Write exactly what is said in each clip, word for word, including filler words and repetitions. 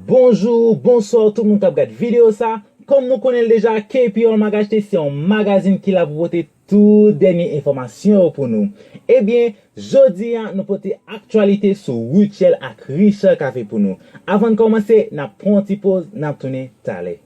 Bonjou, bonswa tout moun k ap gad videyo sa. Kòm nou konnen l deja, K P R Mag H T se yon magazin ki la pou pote tout dènye enfòmasyon yo pou nou. Ebyen, jodi a, nou pote aktyalite sou Rutshelle ak Richard Cavé pou nou. Avan n kòmanse, n ap pran yon ti poz, n ap tounen talè.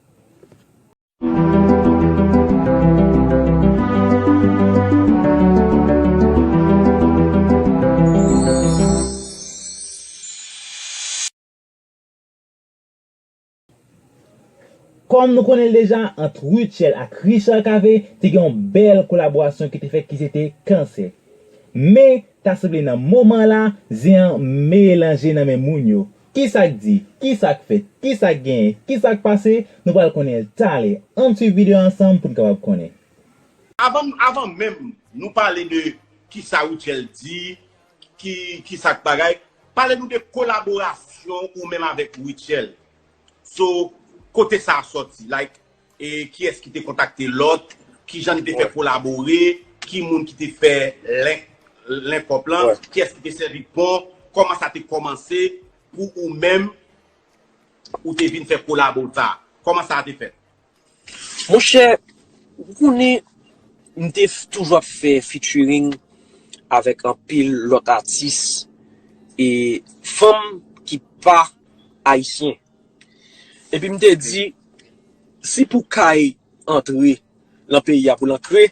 Kòm nou konnen l deja, ant Rutshelle ak Richard Cavé te gen yon bèl kolaborasyon ki te fèt ki se te Kansè. Men, ta sanble nan moman la, zen an melanje nan men moun yo. Kisa k di? Kisa k fèt? Kisa k genyen? Kisa k pase? Nou pral konnen l talè. Ann swiv videyo a ansanm pou n kapab konnen. Avan, avan menm nou pale de kisa Rutshelle di, ki, kisa k bagay, pale nou de kolaborasyon ou menm avèk Rutshelle. So, kote sa a sòti? Like, e kiyès ki te kontakte lòt, kijan n te fè kolabore, ki moun ki te fè link, link up lan, kiyès ki te sèvi pon, kòman sa te kòmanse pou ou menm, ou te vin fè kolabo sa? Kòman sa te fèt? Monchè, ou konnen, m te toujou ap fè featuring avèk anpil lòt atis e fanm ki pa ayisyen. Epi m te di, si pou Kay antre nan peyi a pou l antre,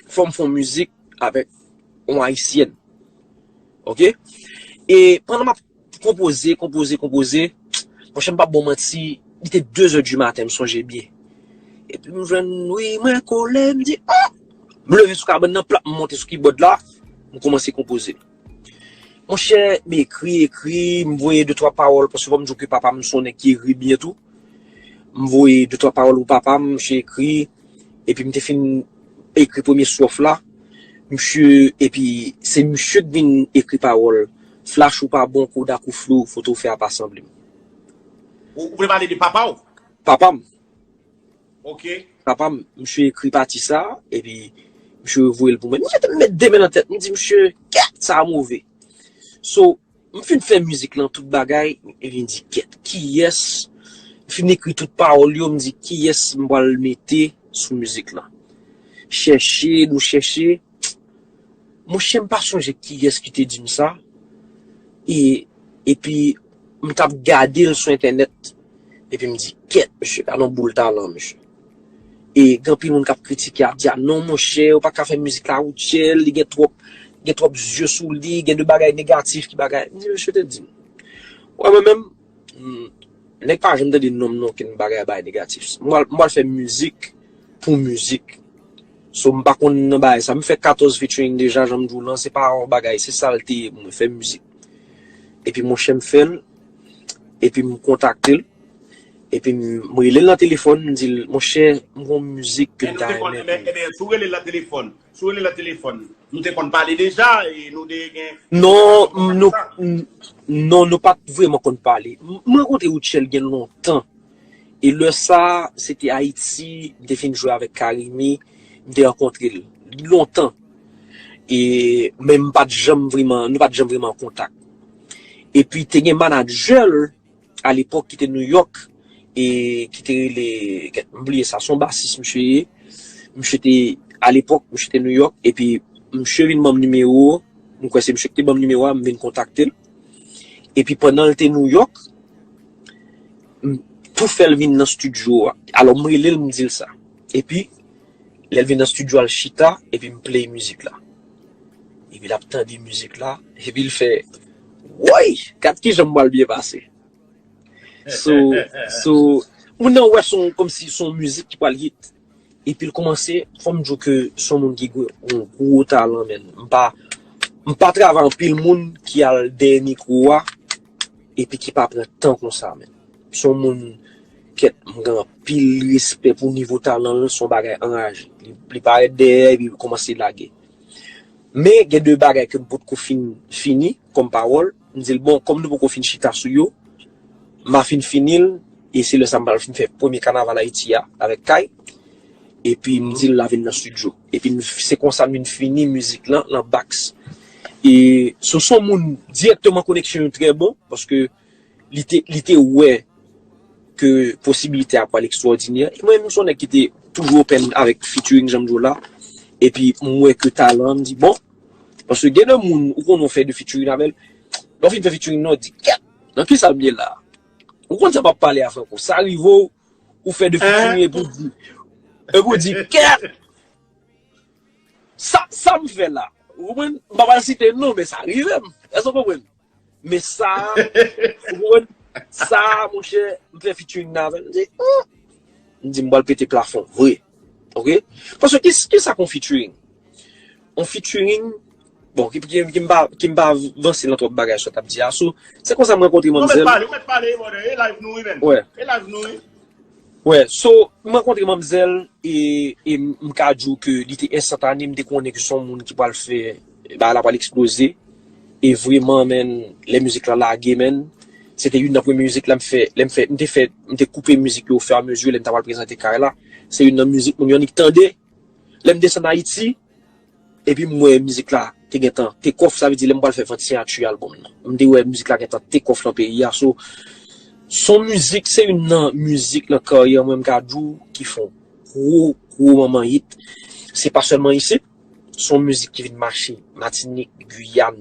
fò m fè yon mizik avèk yon ayisyèn. Oke? E pandan m ap konpoze, konpoze, konpoze, monchè, m p ap ba w manti, li te de zè di maten, m sonje byen. Epi m jwenn, wi, mwen kole, m di, oh! M leve sou kabann nan, plap, m monte sou kibòd la, m kòmanse konpoze. Monchè, m ekri, ekri, m voye de twa pawòl, paske fò m di w ke papa m se yon nèg ki ekri byen tou. M voye de twa pawòl pou papa m, misye ekri, epi m te fin ekri premye swòf la. Misye, epi se misye k vin ekri pawòl, flash ou pa bon, kodak ou flou, foto w fè a pa sanble m. Ou, ou vle pale de papa w? Papa m. Ok. Papa m, misye ekri pati sa, epi misye voye l pou mwen. Misye te met de men nan tèt, m di, misye, kèt, sa a move. So, m fin fè mizik lan, tout bagay, epi m di, kèt, kiyès? M fin ekri tout pawòl yo, m di, kiyès m pral mete sou mizik lan? Chèche, nou chèche. Monchè, m pa sonje kiyès ki te di m sa. E, epi, m t ap gade l sou entènèt. Epi m di, kèt, mesye, gade yon boul talan, mesye. E gen anpil moun k ap kritike, ap di, a non, monchè, ou pa ka fè mizik la, Rutshelle, li gen twòp, gen twòp zye sou li, gen de bagay negatif ki bagay. M di, mesye te di m. Wè, mwen menm, nèg pa janm tande non m nan okenn bagay, bagay negatif. M pral, m pral fè mizik pou mizik. So, m pa konn nan bagay sa. M fè katòz featuring deja, jan m di w lan, se pa yon bagay, se sa l te ye pou mwen, fè mizik. Epi monchè m fè l, epi m kontakte l, epi m rele l nan telefòn, m di l, monchè, m gen yon mizik ke m ta renmen pou. Ebyen, si w rele l nan telefòn, si w rele l nan telefòn, nou te konn pale deja, e nou te gen. Non, nou, non, nou pa t vrèman konn pale. M rankontre Rutshelle gen lontan. E lè sa, se te Ayiti, m te fin jwe avèk Carimi, m te rankontre l lontan. E, men m pa t janm vrèman, nou pa t janm vrèman an kontak. Epi te gen manadjè l alepòk ki te Nouyòk, e ki te rele, kèt, m bliye sa, se yon basis misye ye. Misye te, alepòk, misye te Nouyòk, epi misye vin ban m nimewo, m kwè se misye ki te ban m nimewo a, m vin kontakte l. Epi pandan l te Nouyòk, m tou fè l vin nan estidyo a. Alò, m rele l, m di l sa. Epi, lè l vin nan estidyo a, l chita, epi m play mizik la. Epi l ap tande mizik la, epi l fè, woy, gad kijan m pral byen pase. So, so, moun nan wè se yon, kòmsi se yon mizik ki pral hit. Epi l kòmanse, fò m di w ke se yon moun ki gen yon gwo talan, menn. M pa, m pa travay anpil moun ki al dèyè mikwo a, epi ki pa pran tan konsa, menn. Se yon moun, kèt, m gen anpil respè pou nivo talan l, se yon bagay anraje. Li, li parèt dèyè, epi li kòmanse lage. Men gen de bagay ke m potko fin fini kòm pawòl. M di l, bon, kòm nou poko fin chita sou yo, m a fin fini l, e se lè sa m pral fin fè premye kanaval Ayiti a avèk Kay. Epi m di l l a vin nan estidyo. Epi n, se konsa m vin fini mizik lan, lan Bax. E so, se yon moun dirèkteman koneksyon yo trè bon, paske li te, li te wè ke posibilite a pral ekstwòdinè. E mwen menm, m se yon nèg ki te toujou open avèk featuring, jan m di w la. Epi m wè ke talan, m di, bon, paske gen de moun, ou konnen w fè de featuring avè l, lè w fin fè featuring nan, w di, kèt, nan kisa m ye la? Ou konn sa m ap pale a, Franco? Sa rive w, ou fè de featuring epi w di, epi w di, kèt, sa, sa m fè la? Ou konprann? M pa pral site non, men sa rive m. Èske w konprann? Men sa, ou konprann? Sa, monchè, m fè featuring nan avè l. M di, hmm. M di, m pral pete plafon, vre. Oke? Paske ki, ki sa k yon featuring? Yon featuring, bon, ki, ki, ki m pa, ki m pa vanse nan twòp bagay sa w t ap di a. So, se konsa m rankontre manmzèl. Ou mèt pale, ou mèt pale, brother. E live nou, wi, men. Wè. E live nou, wi. Wè, so, m rankontre manmzèl e, e m, m ka di w ke li te enstantane, m te konnen ke se yon moun ki pral fè, bagay la pral eksploze. E vreman, men, lè mizik la lage, men, se te youn nan premye mizik la m fè, lè m fè, m te fè, m te koupe mizik yo ofèamezi, lè m ta pral prezante kay la. Se youn nan mizik moun yo annik tande. Lè m desann Ayiti, epi m wè mizik la te gentan take off, sa vle di lè m pral fè vant siyati albòm nan. M te wè mizik la gentan take off nan peyi a. So, se yon mizik, se youn nan mizik nan karyè mwen, m ka di w, ki fè yon gwo, gwo manman hit. Se pa sèlman isit, se yon mizik ki vin mache Matinik, Giyàn,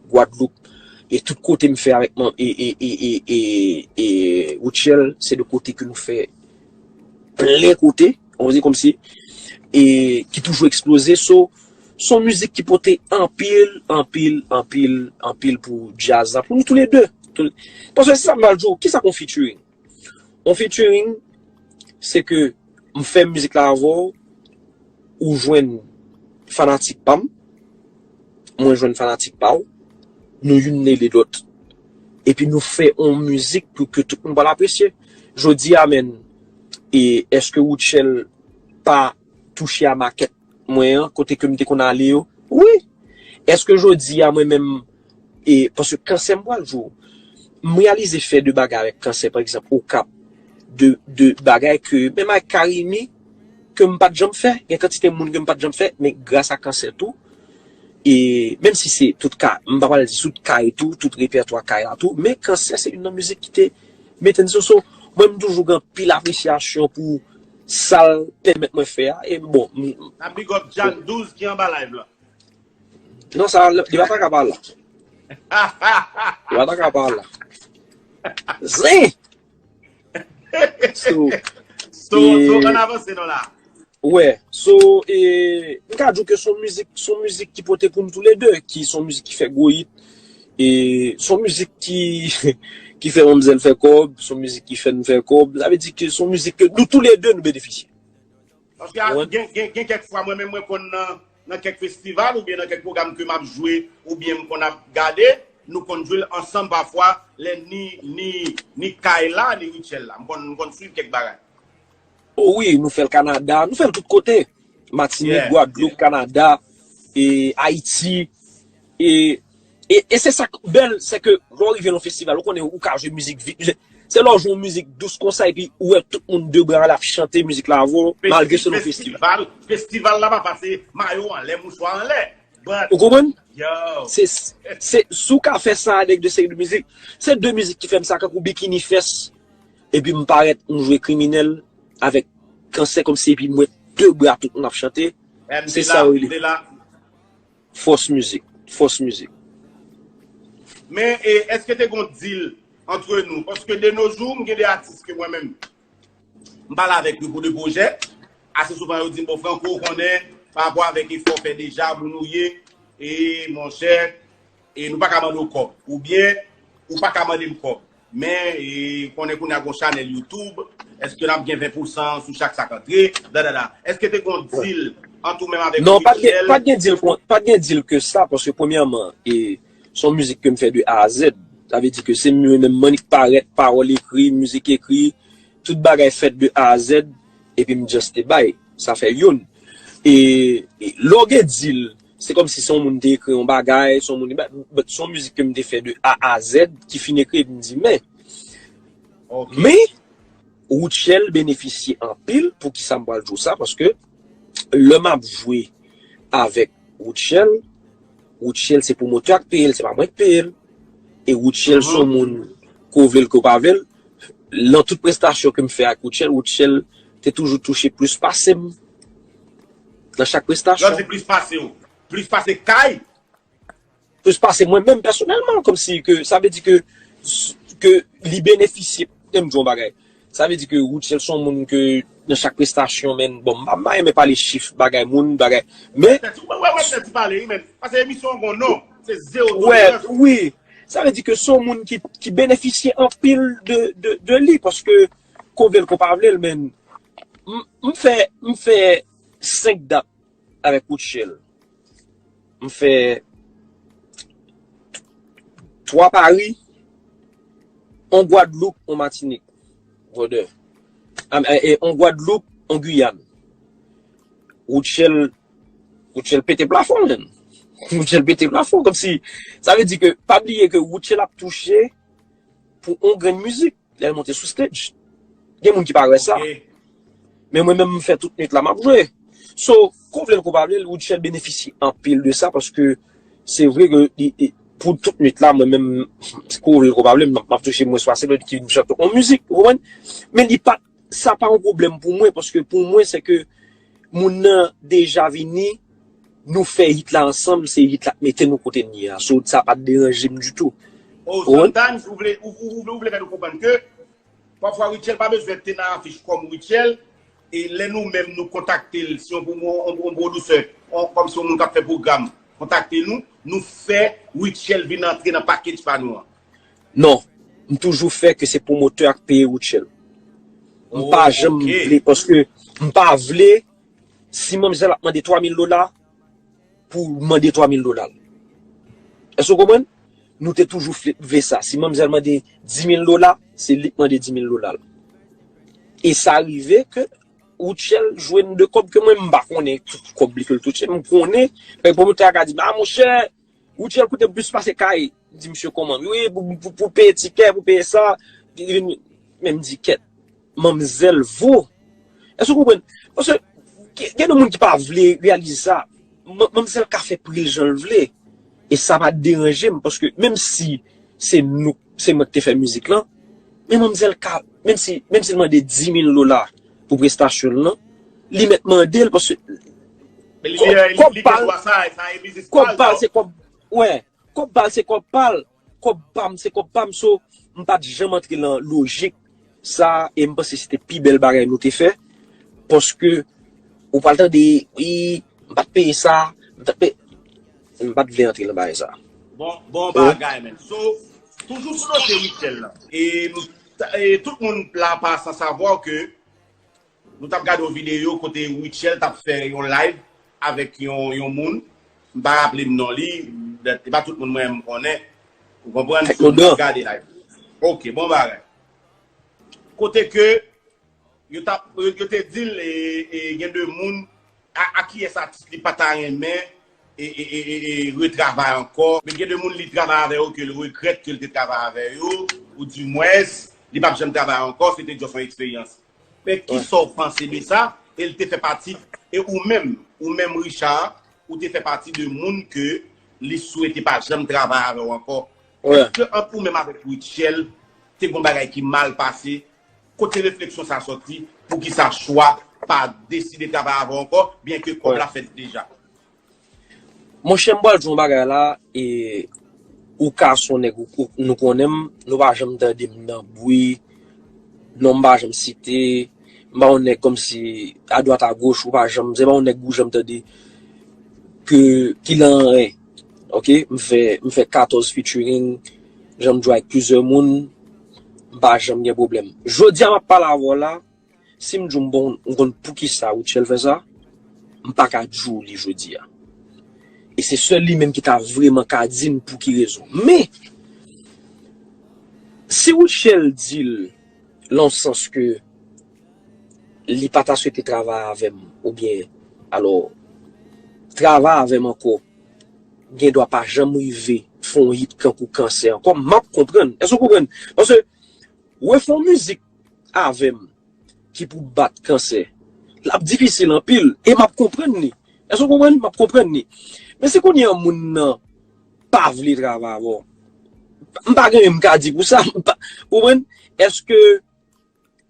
Gwadloup, e tout kote m fè avèk man, e, e, e, e, e, e Rutshelle, se de kote ke nou fè plen kote, on va dire kòmsi, e ki toujou eksploze. So, se yon mizik ki pote anpil, anpil, anpil, anpil pou djaz la, pou nou toulede. Tou-, paske se sa m pral di w, kisa k yon featuring? Yon featuring, se ke m fè mizik la avè w, ou jwenn fanatik pa m, mwen jwenn fanatik pa w, nou youn ede lòt. Epi nou fè yon mizik pou ke tout moun pral apresye. Jodi a, men, e èske Rutshelle pa touche a makèt mwen an, kote ke m te konn ale yo? Wi. Èske jodi a, mwen menm, e, paske Kansè m pral di w, m reyalize fè de bagay avèk Kansè, pa egzanp, Okap, de, de bagay ke, menm avèk Carimi, ke m pa t janm fè, gen kantite moun ke m pa t janm fè, men gras a Kansè tou, e menm si se tout ka, m pa pral di tout kay tou, tout repètwa kay la tou, men Kansè se youn nan mizik ki te mete n sou so. Mwen, m toujou gen anpil apresyasyon pou sa l pèmèt mwen fè a, e bon, m, N ap big up Jan douz ki anba live la. Non, sa, li pa ta ka pa la. Li pa ta ka pa la. Zen! So, So, so, ann avanse non la. Wè, so, e, m ka di w ke se yon mizik, se yon mizik ki pote pou nou toulede, ki se yon mizik ki fè gwo hit, e se yon mizik ki, ki fè manmzèl fè kòb, se yon mizik ki fè n fè kòb, sa vle di ke se yon mizik ke nou toulede nou benefisye. Paske a, gen, gen, gen kèk fwa, mwen menm, mwen konn nan, nan kèk festival oubyen nan kèk pwogram ke m ap jwe oubyen m konn ap gade, nou konn jwe l ansanm pafwa, lè ni, ni, ni Kayla, ni Rutshelle la. M konn, m konn swiv kèk bagay. O wi, nou fè l Kanada, nou fè l tout kote. Matinik, Gwadloup, Kanada, e Ayiti. E, e, e se sa k bèl, se ke lè w rive nan festival, ou konnen ou ka jwe mizik vit. Se lè w jwe yon mizik dous konsa, epi ou wè tout moun de bra l ap chante mizik la avè w, malgre se nan festival. Festival la pa pase mayo anlè, mouchwa anlè. But, Ou konprann? Yo. Se, se, si w ka fè sa avèk de seri de mizik, se de mizik ki fè m sa, kankou Bikini Fest, epi m parèt, m jwe Kriminèl avèk Kansè kòmsi, epi m wè de bra tout moun ap chante. Se sa yo rele fòs mizik. Fòs mizik. Men, e, èske te gon deal antre nou? Paske de nos jours, m gen de atis ke mwen menm, m pale avèk yo pou de pwojè. Ase souvan, yo di m, bon, Franco, ou konnen, pa rapò avèk efò w fè deja, moun ou ye, e, monchè, e nou pa ka mande w kòb. Oubyen, ou pa ka mande m kòb. Men, e, konnen kounye a gon chanèl YouTube, èske n ap gen ven pousan sou chak sa k antre? Dadada. Èske te gon deal ant ou menm avèk Rutshelle? Non, pa t gen, pa t gen deal, pa t gen deal ke sa, paske premyèman, e, se yon mizik ke m fè de A a Z. Sa vle di ke se mwen menm m annik parèt, pawòl ekri, mizik ekri, tout bagay fèt de A a Z, epi m just te bay. Sa fè youn. E, e lè w gen deal, se kòmsi se yon moun te ekri yon bagay, se yon moun, but se yon mizik ke m te fè de A a Z, ki fin ekri, epi m di, men, men, Rutshelle benefisye anpil, poukisa m pral di w sa, paske lè m ap jwe avèk Rutshelle, Rutshelle se pwomotè a k peye l, se pa mwen k peye l. E Rutshelle se yon moun ke w vle l, ke w pa vle l, nan tout prestasyon ke m fè ak Rutshelle, Rutshelle te toujou touche plis pase m nan chak prestasyon. Plis pase w. Plis pase Kay. Plis pase mwen menm pèsonèlman, kòmsi ke sa vle di ke ke li benefisye. Menm di yon bagay. Sa vle di ke Rutshelle se yon moun ke nan chak prestasyon, men bon, m pa renmen pale chif bagay moun, bagay. Men Wè, wè, wè, ti pale, wi, men. Paske emisyon an gon non. Se zewo. Wè, wi. Sa vle di ke se yon moun ki, ki benefisye anpil de, de, de li, paske ke w vle l, ke w pa vle l, men m, m fè, m fè senk dat avèk Rutshelle. M fè twa Paris, yon Gwadloup, yon Matinik, brother. Am- e- e- Yon Gwadloup, yon Guyane. Rutshelle, Rutshelle pete plafon, menm. Rutshelle pete plafon, kòmsi, sa vle di ke, pa bliye ke Rutshelle ap touche pou yon grenn mizik lè l monte sou stage. Gen moun ki pa wè sa. Men mwen menm, m fè tout nwit la, m ap jwe. So, ke w vle l, ke w pa vle l, Rutshelle benefisye anpil de sa, paske se vre ke li, li- pou tout nwit la, mwen menm, ke w vle l, ke w pa vle l, m ap, m ap touche mwens pase lòt ki vin chante yon mizik, ou konprann? Men li pa, sa pa yon pwoblèm pou mwen, paske pou mwen, se ke moun nan deja vini, nou fè hit la ansanm, se hit la k mete nou kote n ye a. So, sa pa t deranje m ditou. Oh, sometimes, ou vle, ou, ou, ou vle, ou vle fè nou konprann ke pafwa Rutshelle pa bezwen te nan afich kòm Rutshelle, e lè nou menm nou kontakte l, si yon, yon, yon, yon pwodisè, yon, kòmsi yon moun k ap fè pwogram, kontakte nou, nou fè Rutshelle vin antre nan package pa nou an. Non, m toujou fè ke se pwomotè a k peye Rutshelle. M pa janm vle, paske m pa vle, si manmzèl ap mande twa mil dola, pou mande twa mil dola l. Èske w konprann? Nou te toujou vle sa. Si manmzèl mande dis mil dola, se li k mande dis mil dola l. E sa rive ke Rutshelle jwenn de kòb ke mwen, m pa konnen tout kòb li ke l touche, m konnen, men pwomotè a ka di m, a monchè, Rutshelle koute m plis pase Kay. M di misye kòman? Wi, pou, pou, pou peye tikè, pou peye sa. Li vin, men m di kèt, manmzèl vo. Èske w konprann? Paske gen, gen de moun ki pa vle reyalize sa. Manmzèl ka fè pri l jan l vle. E sa pa deranje m, paske menm si se nou, se mwen ki te fè mizik lan, men manmzèl ka, menm si, menm si l mande dis mil dola pou prestasyon l lan, li mèt mande l, paske kòb pa l, kòb pa l se kòb, wè, kòb pa l se kòb pa l, kòb pa m se kòb pa m, so, m pa t janm antre nan lojik sa, e m panse se te pi bèl bagay nou te fè, paske ou pral tande, wi, m pa t peye sa, m pa t peye, m pa t vle antre nan bagay sa. Bon, bon bagay, men. So, toujou sou dosye Rutshelle lan. E, e tout moun la pa san savwa ke nou t ap gade yon videyo kote Rutshelle t ap fè yon live avèk yon, yon moun. M pa raple m non li, e pa tout moun mwen m konnen. Ou konprann? So, nou t ap gade live. Ok, bon bagay. Kote ke yo t ap, yo, yo te di l, e, e, gen de moun, a, a kiyès atis li pa ta renmen e, e, e, e, e retravay ankò. Men gen de moun li travay avè yo ke l regrèt ke l te travay avè yo, ou dimwens, li p ap janm travay ankò, se te just yon eksperyans. Men kisa w panse de sa? E l te fè pati, e ou menm, ou menm Richard, ou te fè pati de moun ke li swete pa janm travay avè w ankò. Èske ant ou menm avèk Rutshelle, te gen yon bagay ki mal pase? Kote refleksyon sa sòti? Poukisa Chwa pa deside travay avè w ankò, byenke kòb la fèt deja? Monchè, m pral di yon bagay la, e ou ka se yon nèg, ou, ou, nou konnen m, nou pa janm tande m nan bri, non m pa janm site, m pa yon nèg kòmsi adwat agoch, ou pa janm, se pa yon nèg ou janm tande ke, ki lan anyen. Ok, m fè, m fè katòz featuring, jan m jwe ak plizyè moun, m pa janm gen pwoblèm. Jodi a m ap pale avè w la, si m di w m bon, m konn poukisa Rutshelle fè sa, m pa ka di w li jodi a. E se sèl li menm ki ta vrèman ka di m pou ki rezon. Men, si Rutshelle di l, lan sans ke li pa ta swete travay avè m, oubyen, alò, travay avè m ankò, gen dwa pa janm rive fè yon hit kankou Kansè ankò, m ap konprann. Èske w konprann? Paske, refè yon mizik avè m ki pou bat Kansè, l ap difisil anpil, e m ap konprann li. Èske w konprann? M ap konprann li. Men si kounye a moun nan pa vle travay avè w, M pa gen anyen m ka di pou sa. M pa, ou konprann? Èske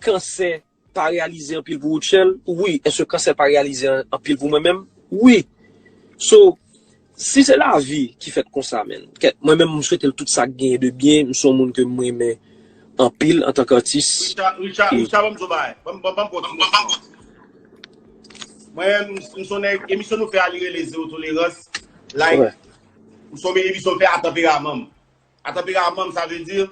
kansè pa reyalize anpil pou Rutshelle? Wi. Èske kansè pa reyalize an- anpil pou mwen menm? Wi. So, si se lavi ki fèt konsa, menn, kèt, mwen menm, m swete l tout sa k genyen de byen. M se yon moun ke m renmen anpil antanke atis. Richard, Richard, Richard, ban m di w bagay. Ban m, ban m, ban m kontinye. Mwen, m, m se yon nèg, emisyon nou fè a, li rele Zewo Tolerans. Like, m se yon emisyon m fè a tanperaman m. A tanperaman m, sa vle di,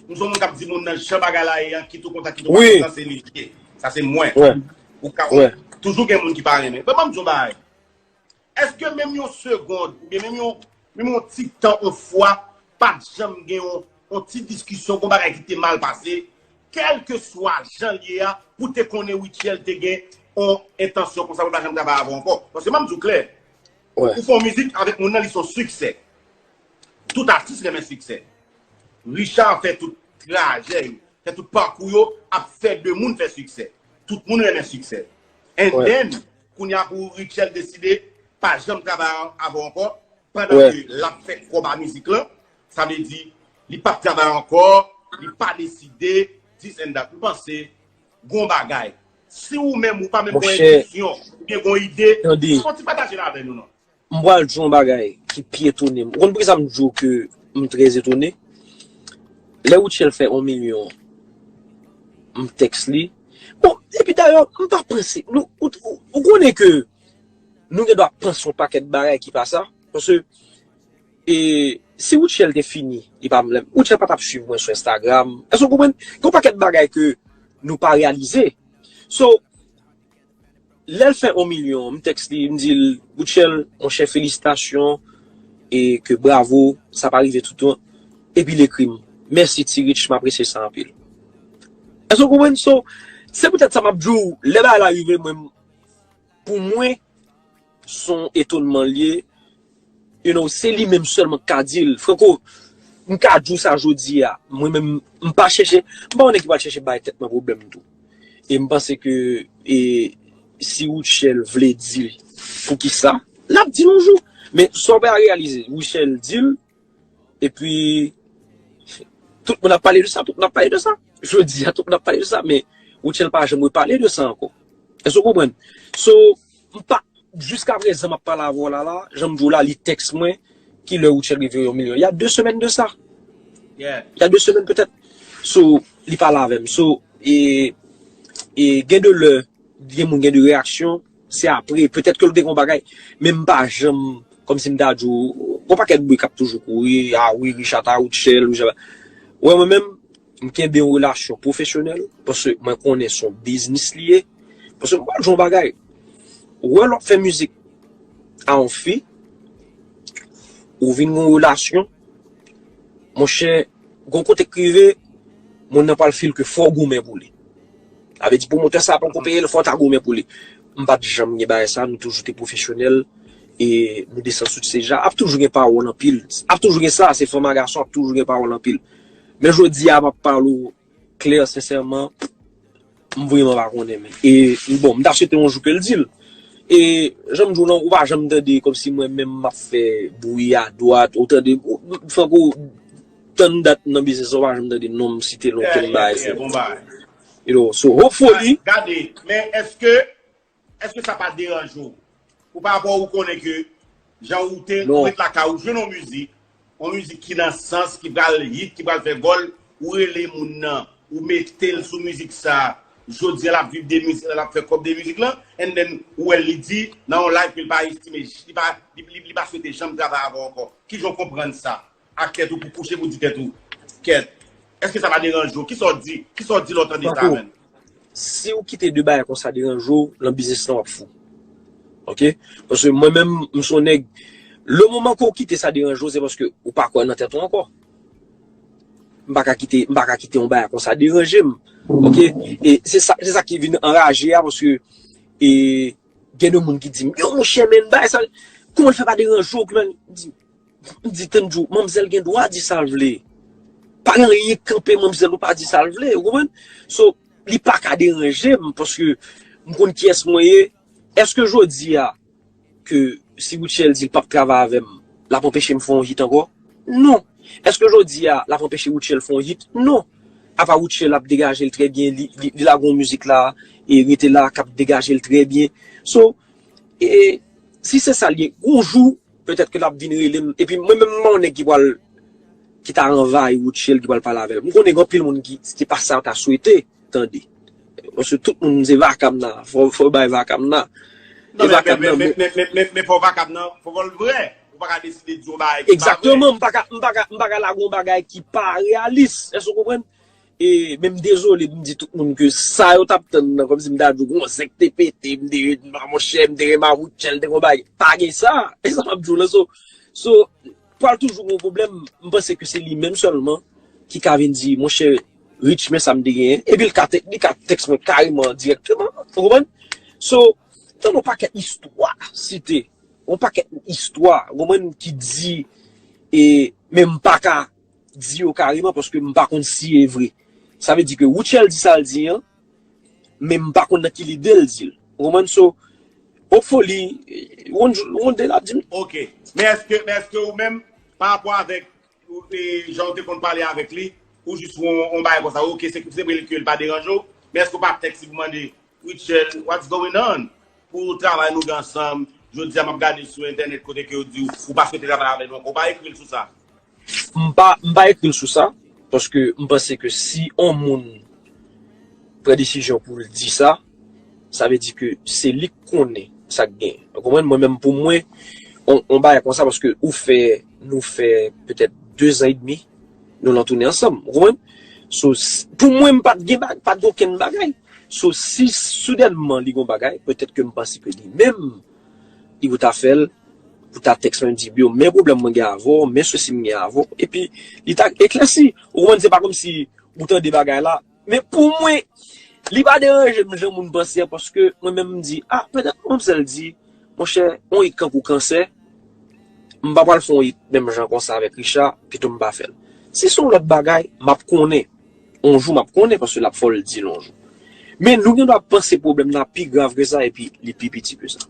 m se yon moun k ap di moun nan jan bagay la ye a, kit ou kontan, kit ou pa kontan, se li l ye. Sa se mwen. Ou ka, toujou gen moun ki pa renmen. Men ban m di w bagay. Èske menm yon segond, oubyen menm yon, menm yon ti tan, yon fwa, pa t janm gen yon, yon ti diskisyon, yon bagay ki te mal pase, kèlkeswa jan l ye a, pou te konnen Rutshelle te gen yon entansyon konsa pou l pa janm travay avè w ankò? Paske m ap di w klè, ou fè yon mizik avèk moun nan, li se yon siksè. Tout atis renmen siksè. Richard fè tout trajè yo, fè tout pakou yo, ap fè de moun fè siksè. Tout moun renmen siksè. And then, kounye a pou Rutshelle deside pa janm travay avè w ankò, pandan ke l ap fè kòb a mizik lan, sa vle di, li p ap travay ankò, li pa deside, this and that. M panse, gon bagay. Si ou menm, ou pa menm gon entisyon, oubyen gon ide, fò w ti pataje l avè nou, non? M pral di w yon bagay ki pi etone m. Ou konn poukisa m di w ke m trè etone? Lè Rutshelle fè yon milyon, m tèks li. Bon, epi dayè, m pa panse, nou, ou, ou, ou konnen ke nou gen dwa panse yon pakèt bagay ki pa sa. Paske, e, si Rutshelle te fini, li pa, Rutshelle pa t ap swiv mwen sou Instagram. Èske w konprann? Gen yon pakèt bagay ke nou pa reyalize. So, lè l fè yon milyon, m tèks li, m di l, Rutshelle, monchè, felisitasyon, e ke bravo, sa pa rive toutan. Epi l ekri m, mèsi Ti Rich, m apresye sa anpil. Èske w konprann? So, se poutèt sa m ap di w, lè bagay la rive, mwen, pou mwen, se yon etonman l ye, you know, se li menm sèlman k ka di l. Franco, m ka di w sa jodi a. Mwen menm, m pa chèche, m pa yon nèg ki pral chèche bay tèt mwen pwoblèm tou. E m panse ke, e, si Rutshelle vle di l poukisa, l ap di l yon jou. Men sa w pa reyalize, Rutshelle di l, epi tout moun ap pale de sa, tout moun ap pale de sa. Jodi a, tout moun ap pale de sa, men Rutshelle pa janm repale de sa ankò. Èske w konprann? So, m pa, jiska prezan m ap pale avè w la, la, jan m di w la, li tèks mwen, ki lè Rutshelle rive yon milyon. Il y a deux semaines de ça. Il y a deux semaines peut-être. So, li pale avè m. So, e, e gen de lè, gen moun gen de reyaksyon, se apre, petèt ke l te gen yon bagay, men m pa janm, kòmsi m ta di w, gon pakèt bri k ap toujou kouri, a wi, Richard ta Rutshelle, Richard ta. Wè, mwen menm, m kenbe yon relasyon pwofesyonèl, paske mwen konnen se yon biznis li ye. Paske m pral di w yon bagay, ou wè lè w ap fè mizik a yon fi, ou vin gen yon relasyon, monchè, gon kote k rive, moun nan pral feel ke fò w goumen pou li. Sa vle di pwomotè sa poko peye l, fò w ta goumen pou li. M pa t janm gen bagay sa, nou toujou te pwofesyonèl, e nou desann sou seja. Ap toujou gen pawòl anpil, ap toujou gen sa, se fanm a gason, ap toujou gen pawòl anpil. Men jodi a, m ap pale w klè, sensèman, m vrèman pa konnen, men. E, bon, m ta swete yon jou ke l di l. E, jan m di w lan, ou pa janm tande kòmsi mwen menm m ap fè bri adwat, ou tande, ou, Franco, tann dat nan biznis la, ou pa janm tande non m site non ken bagay sou. You know, so, hopefully. Gade, men èske, èske sa pa deranje w? Ou pa rapò ou konnen ke jan ou te ret lakay ou jwenn yon mizik, yon mizik ki nan sans, ki pral hit, ki pral fè gòl, ou rele moun nan, ou mete l sou mizik sa, jodi a l ap viv de mizik la, l ap fè kòb de mizik lan, and then ou wè l li di nan yon live ke l pa estime, li pa, li, li, li pa swete janm travay avè w ankò. Kijan w konprann sa? Ak tèt ou pou kouche pou di tèt ou, kèt, èske sa pa deranje w? Kisa w di? Kisa w di lè w tande sa, menn? Si w kite de bagay konsa deranje w, nan biznis lan w ap fou. Oke? Paske mwen menm, m se yon nèg, le moman ke w kite sa deranje w, se paske ou pa kwè nan tèt ou ankò. M pa ka kite, m pa ka kite yon bagay konsa deranje m. Oke? E se sa, se sa ki vin anraje a, paske, e, gen de moun ki di m, yo, monchè, men, bagay sa, kòman l fè pa deranje w, ki man-, di, M di, tann di w, manmzèl gen dwa di sa l vle. Pa gen anyen k kanpe manmzèl ou pa di sa l vle, ou konprann? So, li pa ka deranje m, paske m konn kiyès mwen ye. Èske jodi a, ke si Rutshelle di l p ap travay avè m, l ap anpeche m fè yon hit ankò? Non. Èske jodi a l ap anpeche Rutshelle fè yon hit? Non. Apa Rutshelle ap degaje l trè byen, li, li, li lage yon mizik la, e rete la, k ap degaje l trè byen. So, e, si se sa l ye, yon jou, petèt ke l ap vin rele m. Epi mwen menm, m pa yon nèg ki pral, ki ta anvayi Rutshelle, ki pral pale avè l. M konnen gen anpil moun ki, ki pa sa yo ta swete tande. Paske tout moun se vakab nan. Fò, fò bay vakab nan. E Non, men, vakab men, nan, men, men men, men, men, men fò vakab nan, fò l vrè. Ou pa ka deside di yon bagay ki pa vrè. Egzakteman, m pa ka, m pa ka, m pa ka lage yon bagay ki pa reyalis. Èske w konprann? E, men m dezole, m di tout moun ke sa yo t ap tann nan, kòmsi m ta di w, gon zèk te pete, m te, monchè, m te renmen Rutshelle, te gon bagay. Pa gen sa. E sa m ap di w la, so, so, pral toujou gon pwoblèm, m panse ke se li menm sèlman ki ka vin di, monchè, Rich, men sa m te genyen. Epi l ka, te- li ka tèks mwen kareman, dirèkteman. Ou konprann? So, tann yon pakèt istwa site. Yon pakèt istwa, ou konprann, ki di, e, men m pa ka di yo kareman paske m pa konn si e vre. Sa vle di ke Rutshelle di sa l di an, men m pa konn nan ki lide l di l. Ou konprann? So, hopefully, yon jou, yon de l ap di m. Ok. Men èske, men èske ou menm, pa rapò avèk e, jan ou te konn pale avèk li, ou jis wè yon, yon bagay konsa, ok, se, se vre ke l pa deranje w, men èske w pa tèks li pou mande, Rutshelle, what's going on? Pou travay nou gen ansanm, jodi a m ap gade sou entènèt kote ke yo di w, ou pa swete travay avèk nou ankò, ou pa ekri l sou sa? M pa, m pa ekri l sou sa, paske m panse ke si yon moun pran desizyon pou l di sa, sa vle di ke se li k konnen sa k genyen. Ou konprann? Mwen menm, pou mwen, on, on bagay konsa, paske ou fè, nou fè petèt de zan edmi, nou lan tounen ansanm. Ou konprann? So, s- pou mwen, m pa t gen bag, pa t gen okenn bagay. So, si soudènman li gon bagay, petèt ke m panse ke li menm, li pou ta fè l, pou ta tèks mwen, di, yo, men pwoblèm mwen gen avè w, men sousi m gen avè w. Epi, li ta eklèsi. Ou konprann? Se pa kòmsi ou tande bagay la. Men pou mwen, li pa deranje m jan moun panse an, paske mwen menm m di, ah, petèt manmzèl di, monchè, on hit kankou kansè, m pa pral fè on hit menm jan konsa avèk Richard, pito m pa fè l. Si se yon lòt bagay, m ap konnen. On jou m ap konnen, paske l ap fò l di l on jou. Men nou gen dwa panse pwoblèm nan pi grav ke sa, epi li pi piti ke sa.